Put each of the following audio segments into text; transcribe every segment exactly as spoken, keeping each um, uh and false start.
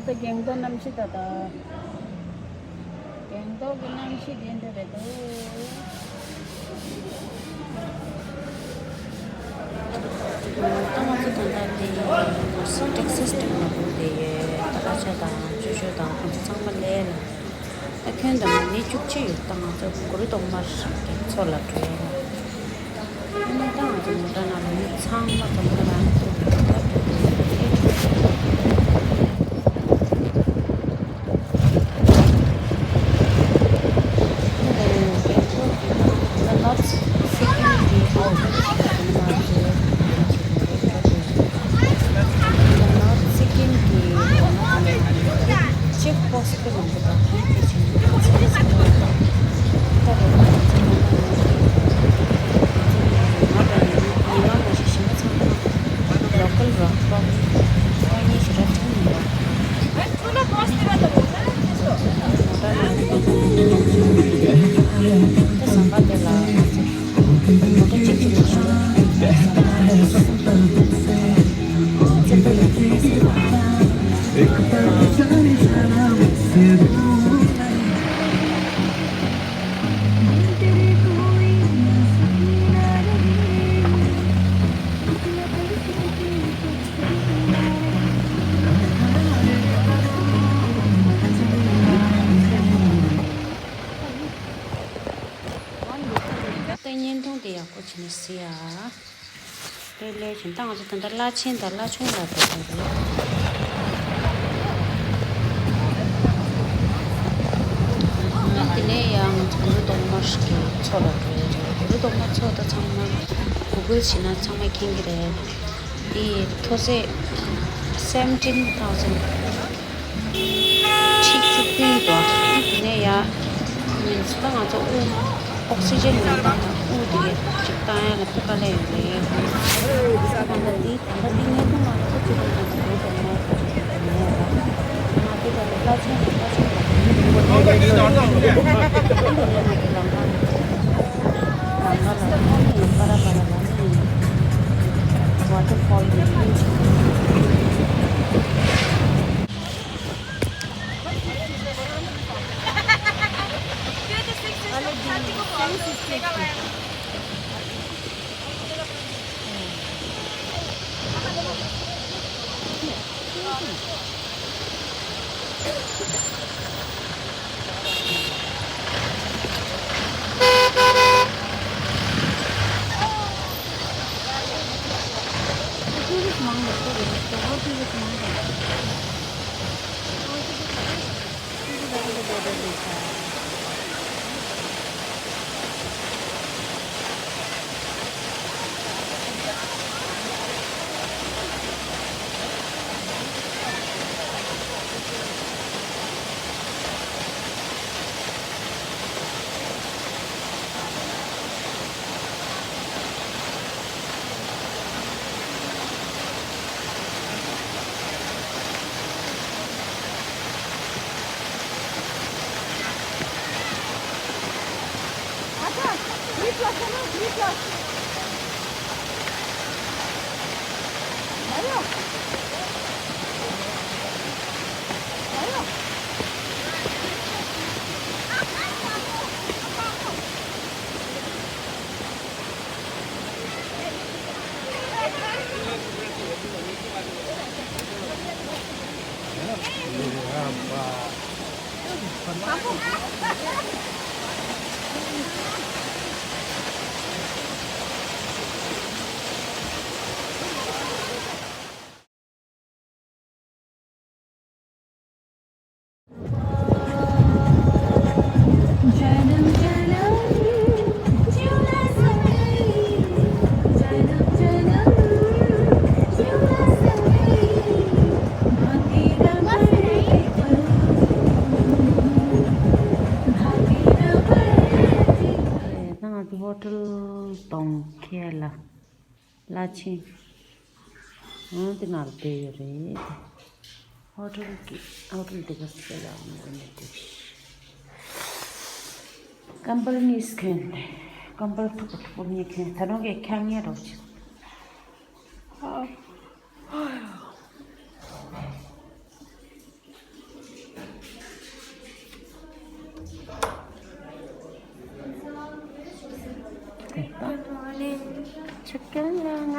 ད་སྒང་ཏོག་གནམ་གཤིས་ད་ད། སྒང་ཏོག་གི་གནམ་གཤིས་དེ་འདྲ་རེད་འདུག་ད་ང་ཚོ་ད་ལྟ་དེ་སི་ཊེག་སི་སི་ཊེམ་ནང་དེ་ད་གླ་ཆ་དང་སྤྱོད་ཆོས་དང་ཁོང་ཚོ་ཚང་མ་ལས་ལ། ད་ཁྱོན་བསྡོམས་ན་མི་བཅུ་གཅིག་ཡོད། ད་ང་ཚོ་གུ་རུ་ཏོང་མར་གྱི་མཚོ་ལ་འགྲོ་ཡ་ལ། ཨ་ནི་ད་ང་ཚོ་མོ་ཊ་ནང་ལ་མི་ཚང་མ་འཛོམས་ན་རང་ཚོ་མོ་ཊ་འགྲོ་དེ་ཡོད་རེད། ད་ནོར་ཐི་སི་ཀིམ་གྱི་ཨོ་ཐི་ང་ཚོ་ད་ནོར་ཐི་སི་ཀིམ་གྱི་ཅེག་པོ་སི་ཊི་མང་པོ་དང་ཧན་དེ་བཞིན་ང་ཚོ་ཚང་མ་ཚང་མ་ད་རེད། ང་ཚོ་ང་དང་ཉི་མ་མ་ཞིག་ཞིང་ཚང་མ་ལོ་ཀལ་རོགས་པ་ཁོ་གཉིས་ཤིག་ར་ཐུང་ཡིན་པ། ད་ཟམ་པ་དེ་ལ་ང་ཚོ་མོ་ཊ་གཅིག་གཅིག་ལ་ཞུ་ད་བརྙན་ཐུང་དེ་ཡག་པོ་བྱས་ནས་གཟིགས་ཨ། ལོས་ལོས་བྱས། ད་ང་ཚོ་ད་ལྟ་བླ་ཆེན་དང་བླ་ཆུང་ལ་འགྲོ་གི་རེད། དེ་ནས་ཡང་ང་ཚོ་གུ་རུ་ཏོང་མར་གྱི་མཚོ་ལ་འགྲོ་ཡ་རེད། གུ་རུ་ཏོང་མར་མཚོ་ད་ཚང་མ་གུ་གལ་བྱས་ན་ཚང་མས་མཁྱེན་གྱི་རེད། དེ་མཐོ་ཚད་seventeen thousand ཁྲི་བཅུ་བདུན་འདུག་དེ་ནས་ཡ་མིན་ད་ང་ཚོ་དབུགས་ཨོག་སི་ཇན་མེད་ན་དབུགས་དེ་ཅིག་བཏང་ཡ་ལ་དཀའ་ལས་ཡོད་རེད། ད་ལྟ་དེ་ད་ལྟ་དེ་ངས་ཁོང་ང་ཚོ་ཅི་རང་ང་ཚོ་འགྲོ་དང་ང་ཚོ་ཅི་རང་ང་ཚོ་བླ་ཆེན་བླ་ཆེན་ང་ཚོ་ང་ཚོ་ལམ་ཁ་ལ་ཁོང་ནས་པ་ར་པ་ར་ལ་ནས་ཝ་ཊར་ཕོལ་དེ་ཡིན། ད་ང་ཚོ་ཧོ་ཊེལ་གཏོང་མཁན་ལ། བླ་ཆེན། འོ་འདི་ནང་ལ་བསྡད་ཡོད་རེད། ཧོ་ཊེལ་གྱི་ཧོ་ཊེལ་འདི་ག་ཟེར་ལ་འོ་འདི་འདུག་ཀམ་པལ་གཉིས་གྱོན་ཏེ། ཀམ་པལ་མཐུག་པོ་མཐུག་པོ་གཉིས་གྱོན། ད་རུང་གི་འཁྱག་ཉལ་རོགས་བྱེད། ཨ།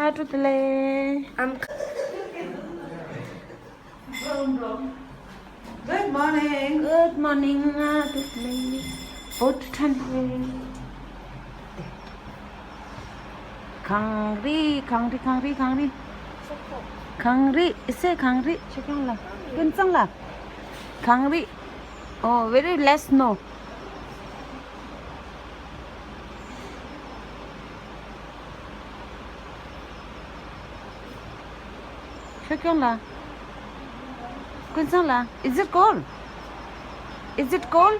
Hi, Tutule. I'm Good morning. Good morning, uh, Tutule. Boat turn here. གངས་རི། གངས་རི། གངས་རི། གངས་རི། གངས་རི། ཨི་སེ་གངས་རི། ཆོས་སྐྱོང་ལ། ཀུན་བཟང་ལ། གངས་རི། Oh, very less snow. ཆོས་སྐྱོང་ལ། ཀུན་བཟང་ལ། Is it cold? Is it cold?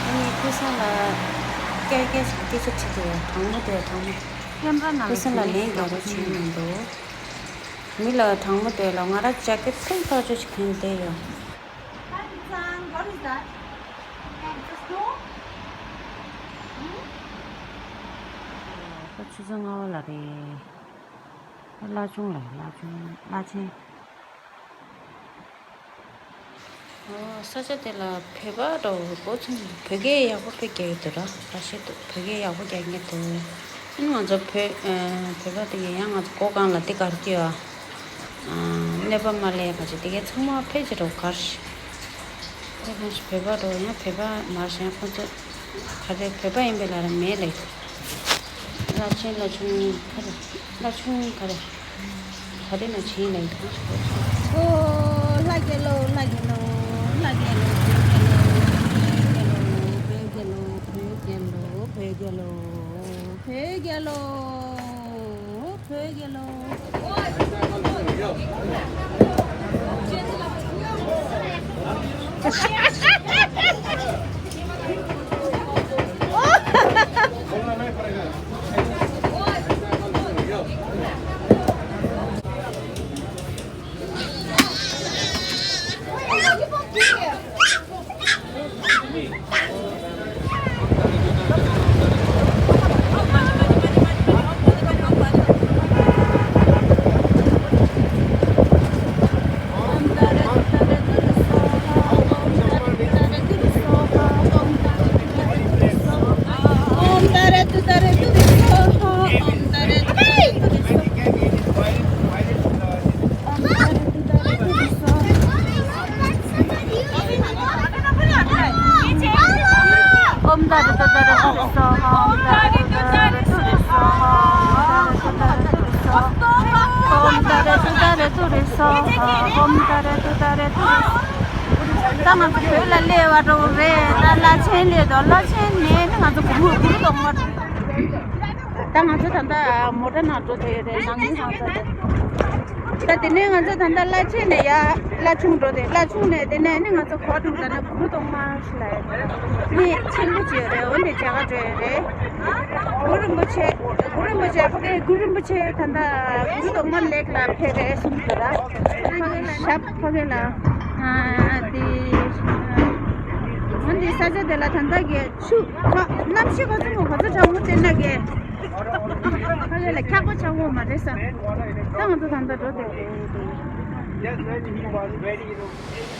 ཨ་ནི་ཀུན་བཟང་ལ་སྐད་སྐད་སྐད་ཆ་དྲིས་ཏེ་ཡ། གྲང་མོ་འདུག་གྲང་མོ། ཀེམ་ར་ནང་ཀུན་བཟང་ལ་ལན་རྒྱག་རོགས་བྱེད་མི་འདུག་མི་ལ་གྲང་མོ་འདུག་ལ། ང་ར་ཇེ་ཀེད་ཐུང་ཐག་ཆོད་ཅིག་གྱོན་བསྡད་ཡོད། Hi, Kunsang. What is that? The snow? ད་ཆུ་ཚོད་ལྔ་པ་ལ་རེད། ལ་ཆུང་ལ། ལ་ཆུང་། ལ་ཆེན། ཨོ། ས་ཆ་དེ་ལ་བོད་པ་འདྲ་བོ་འགོ་ཚུགས། བོད་སྐད་ཡག་པོ་དཔེ་རྒྱག་གི་འདུག་ར། ཁ་ཤས་འདུག་བོད་སྐད་ཡག་པོ་རྒྱག་མཁན་འདུག་ཨ་ནི་ང་ཚོ་བོད་ཨ་བོད་པ་དེ་གས་ཡང་ང་ཚོ་མགོ་སྒང་ལ་དེ་གར་སྐྱོད་ཨ། ཨ་གནོད་པ་མ་ལས་ག་ཅིག་དེ་གས་ཚང་མ་ཕལ་ཆེར་འགྲོ་གར་ཞིག་དེ་གང་ཞིག་བོད་པ་འགྲོ་ཡང་བོད་པ་མར་ཞིག་ཁོ་ཚོ་ག་རེ་བོད་པ་ཡིན་པའི་ལ་ར་མེད་ལེ། ལ་ཆེན་ལ་ཆུང་ག་རེ། ལ་ཆུང་ག་རེ། ག་རེ་ན་ཆེན་ལ་ཡིན་གང་ཞིག་གོ་ཆུང་། ཨོ། ལྷ་རྒྱལ་ལོ། ལྷ་རྒྱལ་ལོ། ལྷ་རྒྱལ་ལོ། བོད་རྒྱལ་ལོ། བོད་རྒྱལ་ལོ། བོད་རྒྱལ་ལོ། བོད་རྒྱལ་ལོ། བོད་རྒྱལ་ལོ། ཨོཾ་ཏཱ་རེ་ཏུཏྟཱ་རེ་ཏུ་རེ་སྭཱ་ཧཱ། ཨོཾ་ཏཱ་རེ་ཏུཏྟཱ་རེ་ཏུ་རེ་སྭཱ་ཧཱ། ཨོཾ་ཏཱ་རེ་ཏུཏྟཱ་རེ་ཏུ་རེ་སྭཱ་ཧཱ། ཨོཾ་ཏཱ་རེ་ཏུཏྟཱ་རེ་ཏུ་རེ་སྭཱ་ཧཱ། ཨོཾ་ཏཱ་རེ་ཏུཏྟཱ་རེ་ཏུ་རེ་སྭཱ་ཧཱ། ད་ང་ཚོ་བོད་ལ་སླེབས་པ་འདྲ་བོ་རེད། ད་བླ་ཆེན་སླེབས་འདུག་བླ་ཆེན་ནས་ནི་ང་ཚོ་གུ་རུ་གུ་རུ་གདོང་དམར། ད་ང་ཚོ་ད་ལྟ་མོ་ཊ་ནང་འགྲོ་བསྡད་ཡོད་རེད། ནང་མི་ཚང་ཚོ་རེད། ད་དེ་ནས་ང་ཚོ་ད་ལྟ་བླ་ཆེན་ནས་ཡར་བླ་ཆུང་འགྲོ་དེ། བླ་ཆུང་ནས་དེ་ནས་ནི་ང་ཚོ་གོ་ཐུག་ད་ནི་གུ་རུ་གདོང་དམར་ཞིག་ལ་ཡོད་རེད། མི་ཆེན་པོ་ཅིག་ཡོད་རེད། འོ་འདི་མཇལ་ཁ་འགྲོ་ཡོད་རེད། གུ་རུ་རིན་པོ་ཆེ། གུ་རུ་རིན་པོ་ཆེ་ཕ་གི་གུ་རུ་རིན་པོ་ཆེ་ད་ལྟ་གུ་རུ་གདོང་དམར་ལེགས་ལ་ཕེབས་རེད་གསུངས་འདུག་ར། ཕ་གི་ལ་ཞབས་ཕ་གི་ལ་ཨ་དེ་འོ་འདི་ས་ཆ་དེ་ལ་ད་ལྟ་གི་ཆུ་ཁ་གནམ་གཤིས་ག་ཚོད་མོ་ག་ཚོད་གྲང་མོ་བལྟས་ན་གི་ཕ་གི་ལ་འཁྱག་པ་ཆགས་ཡོད་མ་རེད་ས། ད་ང་ཚོ་ད་ལྟ་འགྲོ་བསྡད་རེད། Yes, when he was ready, you know.